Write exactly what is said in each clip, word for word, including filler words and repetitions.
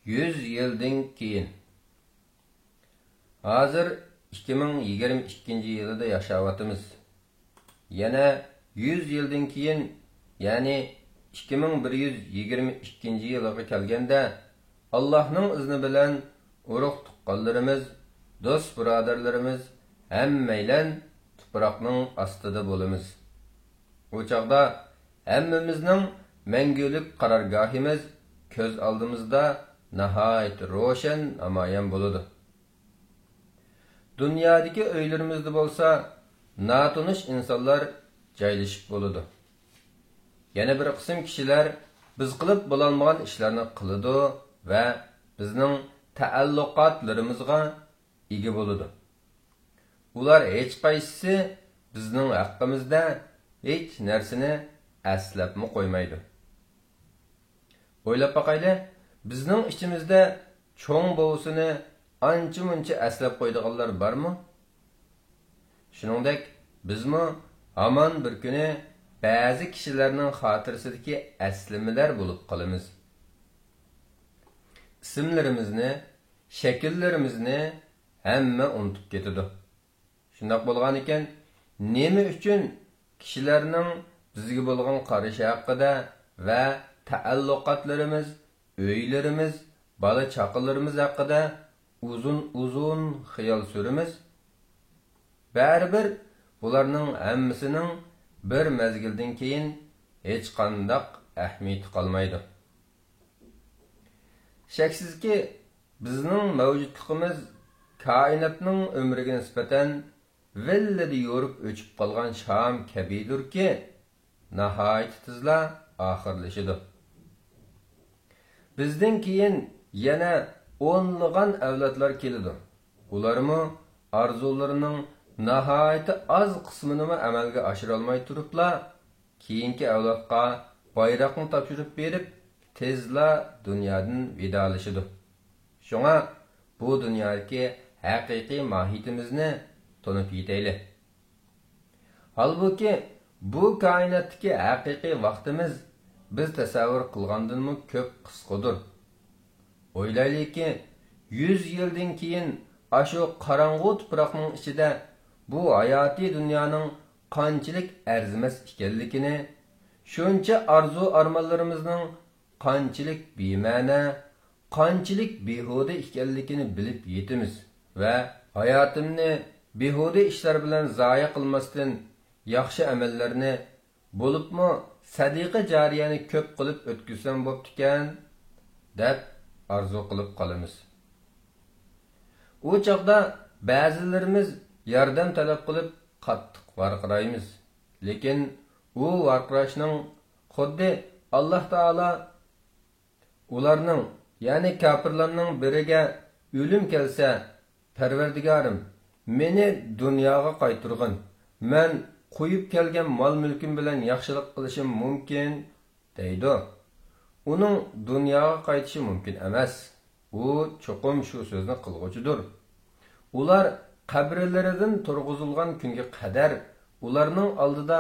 يۈز يىلدىن كېيىن. ھازىر ئىككى مىڭ يىگىرمە ئىككىنچى يىلىدا ياشاۋاتىمىز. يەنە يۈز يىلدىن كېيىن، يەنى ئىككى مىڭ بىر يۈز يىگىرمە ئىككىنچى يىلىغا كەلگەندە، ئاللاھنىڭ ئىزنى بىلەن ئۇرۇق-تۇغقانلىرىمىز، دوست-بۇرادەرلىرىمىز ھەممەيلەن تۇپراقنىڭ ئاستىدا بولىمىز. ئۇ چاغدا ھەممىمىزنىڭ مەڭگۈلۈك قارارگاھىمىز كۆز ئالدىمىزدا ناھايىتى روشەن نامايان بولىدۇ. دۇنيادىكى ئۆيلىرىمىزدە بولسا ناتونۇش ئىنسانلار جايلىشىپ بولىدۇ. يەنە بىر قىسىم كىشىلەر بىز قىلىپ بولالمىغان ئىشلارنى قىلىدۇ ۋە بىزنىڭ تەئەللۇقاتلىرىمىزغا ئىگە بولىدۇ. ئۇلار ھېچقايسىسى بىزنىڭ ھەققىمىزدە ھېچ نەرسىنى ئەسلەپمۇ قويمايدۇ. ئويلاپ باقايلى، بىزنىڭ ئىچىمىزدە چوڭ بوۋىسىنى ئانچە-مۇنچە ئەسلەپ قويىدىغانلار بارمۇ؟ شۇنىڭدەك، بىزمۇ ھامان بىر كۈنى بەزى كىشىلەرنىڭ خاتىرىسىدىكى ئەسلىمىلەر بولۇپ قالىمىز. ئىسىملىرىمىزنى، شەكىللىرىمىزنى ھەممە ئۇنتۇپ كېتىدۇ. شۇنداق بولغانىكەن، نېمە ئۈچۈن كىشىلەرنىڭ بىزگە بولغان قارىشى ھەققىدە ۋە تەئەللۇقاتلىرىمىز، ئۆيلىرىمىز، بالا-چاقىلىرىمىز ھەققىدە ئۇزۇن-ئۇزۇن خىيال سۈرىمىز؟ بەرىبىر بۇلارنىڭ ھەممىسىنىڭ بىر مەزگىلدىن كېيىن ھېچقانداق ئەھمىيىتى قالمايدۇ. شەكسىزكى، بىزنىڭ مەۋجۇتلۇقىمىز كائىناتنىڭ ئۆمرىگە نىسبەتەن ۋىللىدە يورۇپ ئۆچۈپ قالغان شام كەبىدۇركى، ناھايىتى تېزلا ئاخىرلىشىدۇ. بىزدىن كېيىن يەنە ئونلىغان ئەۋلادلار كېلىدۇ. ئۇلارمۇ ئارزۇلىرىنىڭ ناھايىتى ئاز قىسمىنىمۇ ئەمەلگە ئاشۇرالماي تۇرۇپلا، كېيىنكى ئەۋلادقا بايراقنى تاپشۇرۇپ بېرىپ، تېزلا دۇنيادىن ۋىدالىشىدۇ. شۇڭا بۇ دۇنيادىكى ھەقىقىي ماھىيىتىمىزنى تونۇپ يېتەيلى. ھالبۇكى، بۇ كائىناتتىكى ھەقىقىي ۋاقتىمىز بىز تەسەۋۋۇر قىلغاندىنمۇ كۆپ قىسقىدۇر. ئويلايلىكى، يۈز يىلدىن كېيىن ئاشۇ قاراڭغۇ تۇپراقنىڭ ئىچىدە بۇ ھاياتىي دۇنيانىڭ قانچىلىك ئەرزىمەس ئىكەنلىكىنى، شۇنچە ئارزۇ-ئارمانلىرىمىزنىڭ قانچىلىك بىمەنە، قانچىلىك بىھۇدە ئىكەنلىكىنى بىلىپ يېتىمىز ۋە ھاياتىمنى بىھۇدە ئىشلار بىلەن زايە قىلماستىن، ياخشى ئەمەللەرنى، بولۇپمۇ سەدىقە جارىيەنى كۆپ قىلىپ ئۆتكۈزسەم بوپتىكەن، دەپ ئارزۇ قىلىپ قالىمىز. ئۇ چاغدا بەزىلىرىمىز ياردەم تەلەپ قىلىپ قاتتىق ۋارقىرايمىز. لېكىن ئۇ ۋارقىراشنىڭ خۇددى ئاللاھ تائالا ئۇلارنىڭ، يەنى كاپىرلارنىڭ بىرىگە ئۆلۈم كەلسە، پەرۋەردىگارىم، مېنى دۇنياغا قايتۇرغىن، مەن قويۇپ كەلگەن مال-مۈلكۈم بىلەن ياخشىلىق قىلىشىم مۇمكىن، دەيدۇ. ئۇنىڭ دۇنياغا قايتىشى مۇمكىن ئەمەس. ئۇ چوقۇم شۇ سۆزنى قىلغۇچىدۇر. ئۇلار قەبرىلىرىدىن تۇرغۇزۇلغان كۈنگە قەدەر ئۇلارنىڭ ئالدىدا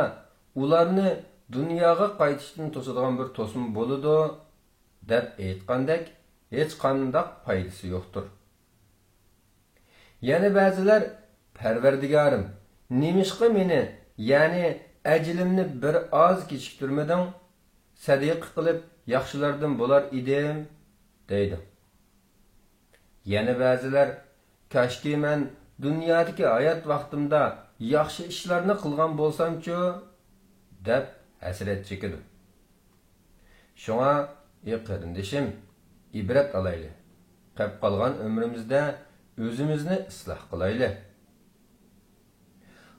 ئۇلارنى دۇنياغا قايتىشتىن توسىدىغان بىر توسما بولىدۇ، دەپ ئېيتقاندەك، ھېچقانداق پايدىسى يوقتۇر. يەنە بەزىلەر، پەرۋەردىگارىم، نېمىشقا مېنى، يەنى ئەجىلىمنى بىر ئاز كېچىكتۈرمىدىڭ؟ سەدىقە قىلىپ ياخشىلاردىن بولار ئىدىم، دەيدۇ. يەنە بەزىلەر، كاشكى مەن دۇنيادىكى ھايات ۋاقتىمدا ياخشى ئىشلارنى قىلغان بولسامچۇ، دەپ ھەسرەت چېكىدۇ. شۇڭا، ئى قېرىندىشىم، ئىبرەت ئالايلى. قېپ قالغان ئۆمرىمىزدە ئۆزىمىزنى ئىسلاھ قىلايلى.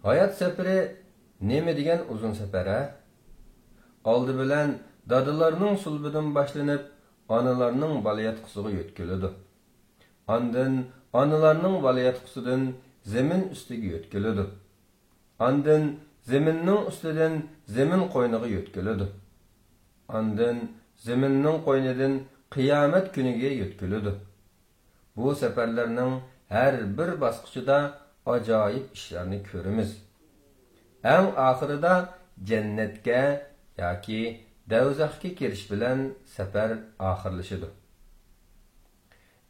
ھايات سەپىرى نېمە دېگەن ئۇزۇن سەپەر، ھە؟ ئالدى بىلەن دادىلارنىڭ سۇلبىدىن باشلىنىپ، ئانىلارنىڭ بالىياتقۇسىغا يۆتكىلىدۇ. ئاندىن ئانىلارنىڭ بالىياتقۇسىدىن زېمىن ئۈستىگە يۆتكىلىدۇ. ئاندىن زېمىننىڭ ئۈستىدىن زېمىن قوينىغا يۆتكىلىدۇ. ئاندىن زېمىننىڭ قوينىدىن قىيامەت كۈنىگە يۆتكىلىدۇ. بۇ سەپەرلەرنىڭ ھەر بىر باسقۇچىدا ئاجايىپ ئىشلارنى كۆرىمىز. ئەڭ ئاخىرىدا جەننەتكە ياكى دەۋزەخكە كىرىش بىلەن سەپەر ئاخىرلىشىدۇ.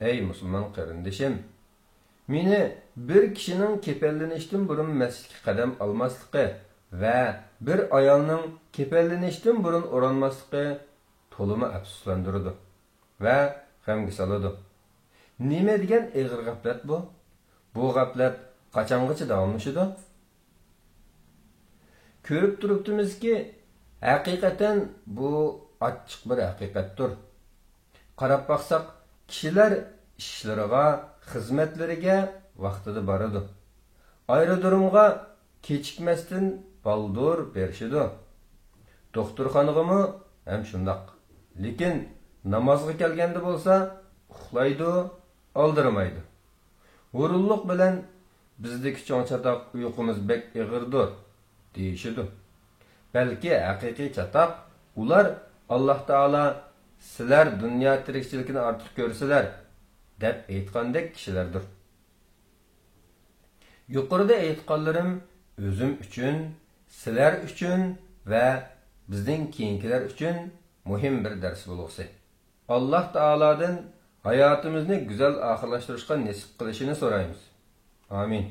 ئەي مۇسۇلمان قېرىندىشىم! مېنى بىر كىشىنىڭ كېپەنلىنىشتىن بۇرۇن مەسچىتكە قەدەم ئالماسلىقى ۋە بىر ئايالنىڭ كېپەنلىنىشتىن بۇرۇن ئورانماسلىقى تولىمۇ ئەپسۇسلاندۇرىدۇ ۋە غەمگە سالىدۇ. نېمە دېگەن ئېغىر غەپلەت بۇ؟ بۇ غەپلەت قاچانغىچە داۋاملىشىدۇ؟ كۆرۈپ تۇرۇپتىمىزكى، ھەقىقەتەن بۇ ئاچچىق بىر ھەقىقەتتۇر. قاراپ باقساق، كىشىلەر ئىشلىرىغا، خىزمەتلىرىگە ۋاقتىدا بارىدۇ. ئايرودرومغا كېچىكمەستىن بالدۇر بېرىشىدۇ. دوختۇرخانىغىمۇ ھەم شۇنداق. لېكىن نامازغا كەلگەندە بولسا ئۇخلايدۇ، ئالدىرىمايدۇ. ھۇرۇنلۇق بىلەن، «بىزدىكى چوڭ چاتاق ئۇيقۇمىز بەك ئېغىردۇر» دېيىشىدۇ. بەلكى ھەقىقىي چاتاق ئۇلار، «ئاللاھ تائالا سىلەر دۇنيا تىرىكچىلىكىنى ئارتۇق كۆرسىلەر» دەپ ئېيتقاندەك كىشىلەردۇر. يۇقىرىدا ئېيتقانلىرىم ئۆزۈم ئۈچۈن، سىلەر ئۈچۈن ۋە بىزدىن كېيىنكىلەر ئۈچۈن مۇھىم بىر دەرس بولغۇسى. ئاللاھ تائالادىن ھاياتىمىزنى گۈزەل ئاخىرلاشتۇرۇشقا نېسىپ قىلىشىنى سورايمىز. ئامىن.